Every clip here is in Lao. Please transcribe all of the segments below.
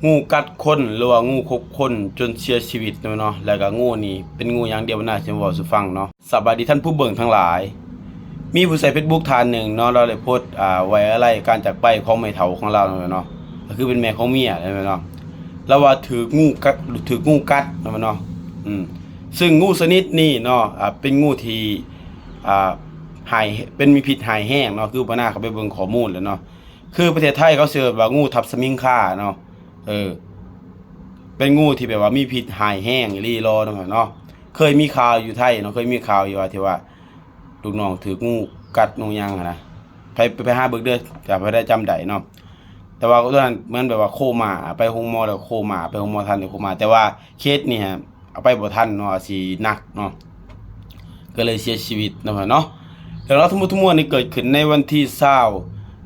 ງູກັດຄົນ ຫຼືວ່າງູຂົບຄົນຈົນເສຍຊີວິດເນາະ ແລ້ວກໍງູນີ້ເປັນງູຢ່າງດຽວ ໜ້າຊິມາເວົ້າສູ່ຟັງເນາະ. ສະບາຍດີທ່ານຜູ້ເບິ່ງທັງຫຼາຍ, ມີຜູ້ໃຊ້ເຟສບຸກທ່ານໜຶ່ງເນາະ ລາວໄດ້ໂພສ ອາ ໄວ້ອາໄລການຈາກໄປຂອງແມ່ເຖົ້າຂອງລາວເນາະ ກໍຄືເປັນແມ່ຂອງເມຍເນາະ. ລາວວ່າຖືກງູກັດ ຖືກງູກັດເນາະ ອືມ ຊຶ່ງງູຊະນິດນີ້ເນາະ ອາ ເປັນງູທີ່ ອາ ຮ້າຍ ເປັນມີພິດຮ້າຍແຮງເນາະ ຄືປານາເຂົາໄປເບິ່ງຂໍ້ມູນແລ້ວເນາະ. ຄືປະເທດໄທເຂົາເອີ້ນວ່າງູທັບສະມິງຄາເນາະ ເອີ ເປັນງູທີ່ແບບວ່າມີພິດຮ້າຍແຮງອີ່ຫຼີເນາະ. ເຄີຍມີຂ່າວຢູ່ໄທເນາະ ເຄີຍມີຂ່າວຢູ່ວ່າທີ່ວ່າລູກນ້ອງຖືກງູກັດງູຫຍັງຫັ້ນນະ ໄປ ໄປຫາເບິ່ງເດີ ຖ້າໃຜໄດ້ຈຳໄດ້ເນາະ. ແຕ່ວ່າຕອນນັ້ນມັນແບບວ່າໂຄມາ ໄປໂຮງໝໍແລ້ວໂຄມາ ໄປໂຮງໝໍທັນ ໂຄມາ ແຕ່ວ່າເຄສນີ້ ເອົາໄປບໍ່ທັນເນາະ ອາດຊິໜັກເນາະ ກໍເລີຍເສຍຊີວິດເນາະ ເນາະ. ເລື່ອງລາວທັງໝົດທັງມວນນີ້ເກີດຂຶ້ນໃນວັນທີຊາວ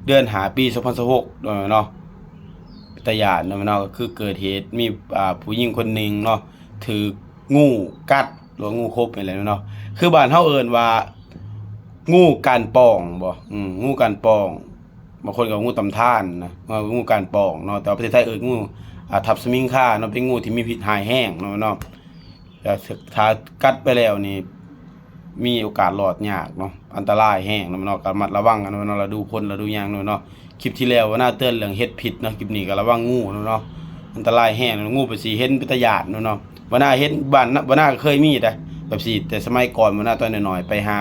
ເດືອນຫ້າ ປີສອງພັນຊາວຫົກເນາະ ເປັນຕາຢ້ານເນາະ ເນາະ. ກໍຄືເກີດເຫດມີ ອາ ຜູ້ຍິງຄົນໜຶ່ງເນາະ ຖືກງູກັດ ຫຼືວ່າງູຂົບນີ້ແຫຼະເນາະ ຄືບ້ານເຮົາເອີ້ນວ່າງູກ້ານປ່ອງບໍ ອືມ ງູກ້ານປ່ອງ ບາງຄົນກໍວ່າງູຕຳທານນະ ງູກ້ານປ່ອງເນາະ ແຕ່ວ່າປະເທດໄທເອີ້ນງູ ອາ ທັບສະມິງຄາເນາະ ເປັນງູທີ່ມີພິດຮ້າຍແຮງເນາະ ເນາະ. ແຕ່ຖ້າກັດໄປແລ້ວນີ້ມີໂອກາດລອດຍາກເນາະ ອັນຕະລາຍແຮງເນາະ ເນາະ. ກໍລະມັດລະວັງກັນເນາະ ລະດູຝົນລະດູຫຍັງເນາະ ເນາະ. ຄລິບທີ່ແລ້ວວ່າໜ້າເຕືອນເລື່ອງເຫັດພິດເນາະ ຄລິບນີ້ກໍລະວັງງູເນາະ ເນາະ ອັນຕະລາຍແຮງ ງູໄປຊິເຫັນເປັນຕາຢ້ານເນາະ ເນາະ. ວ່າໜ້າເຫັນບ້ານ ວ່າໜ້າກໍເຄີຍມີໄດ ແບບຊີ້ ແຕ່ສະໄໝກ່ອນວ່າໜ້າຕອນນ້ອຍໆ ໄປຫາ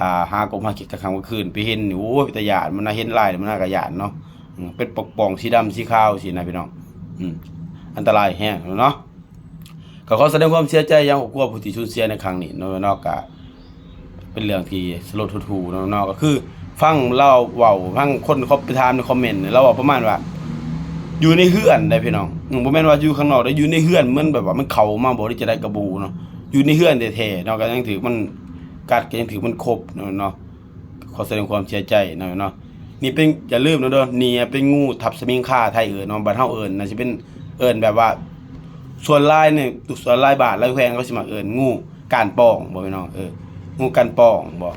ອ່າ ຫາກົບຫາເຂດກາງຄ່ຳກາງຄືນ ໄປເຫັນນີ້ ໂອ້ຍ ເປັນຕາຢ້ານ ວ່າໜ້າເຫັນລາຍ ວ່າໜ້າກໍຢ້ານເນາະ ອືມ ເປັນປ່ອງໆ ສີດຳສີຂາວຊີ້ນະພີ່ນ້ອງ ອືມ ອັນຕະລາຍແຮງເນາະ. ກໍຂໍສະແດງຄວາມເສຍໃຈຍັງຄອບຄົວຜູ້ທີ່ສູນເສຍໃນຄັ້ງນີ້ເນາະ ເນາະ. ກໍເປັນເລື່ອງທີ່ສະຫຼົດຫົດຫູ່ເນາະ ເນາະ. ກໍຄືຟັງລາວເວົ້າ ຟັງຄົນເຂົາໄປຖາມໃນຄອມເມັນ ລາວເວົ້າປະມານວ່າ ຢູ່ໃນເຮືອນໄດ໋ພີ່ນ້ອງ ອືມ ບໍ່ແມ່ນວ່າຢູ່ຂ້າງນອກໄດ໋ ຢູ່ໃນເຮືອນ ມັນແບບວ່າມັນເຂົ້າມາບໍ່ ຫຼືຈັ່ງໃດກໍບໍ່ຮູ້ເນາະ ຢູ່ໃນເຮືອນແທ້ໆເນາະ ກໍຍັງຖືກມັນກັດ ກໍຍັງຖືກມັນຂົບເນາະ ເນາະ. ຂໍສະແດງຄວາມເສຍໃຈນຳເນາະ. ນີ້ເປັນ ຢ່າລືມນຳເດີ ນີ້ເປັນງູທັບສະມິງຄາ ໄທເອີ້ນເນາະ ບ້ານເຮົາເອີ້ນ ໜ້າຊິເປັນ ເອີ້ນແບບວ່າ ສ່ວນຫຼາຍນີ້ ສ່ວນຫຼາຍບ້ານຫຼາຍແຂວງເຂົາຊິມັກເອີ້ນງູກ້ານປ່ອງບໍພີ່ນ້ອງ ເອີ ງູກ້ານປ່ອງບໍ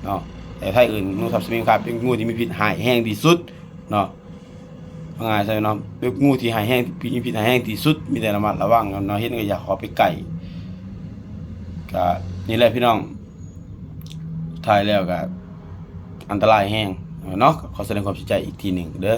ເນາະ. ແຕ່ໄທເອີ້ນງູທັບສະມິງຄາ ເປັນງູທີ່ມີພິດຮ້າຍແຮງທີ່ສຸດເນາະ ເວົ້າງ່າຍຊະເນາະ ເປັນງູທີ່ຮ້າຍແຮງ ມີພິດຮ້າຍແຮງທີ່ສຸດ ມີແຕ່ລະມັດລະວັງເນາະ ເຫັນກໍຢ່າເຂົ້າໄປໃກ້. ກໍນີ້ແຫຼະພີ່ນ້ອງ ທ້າຍແລ້ວກໍອັນຕະລາຍແຮງເນາະ ກໍຂໍສະແດງຄວາມເສຍໃຈອີກທີໜຶ່ງເດີ.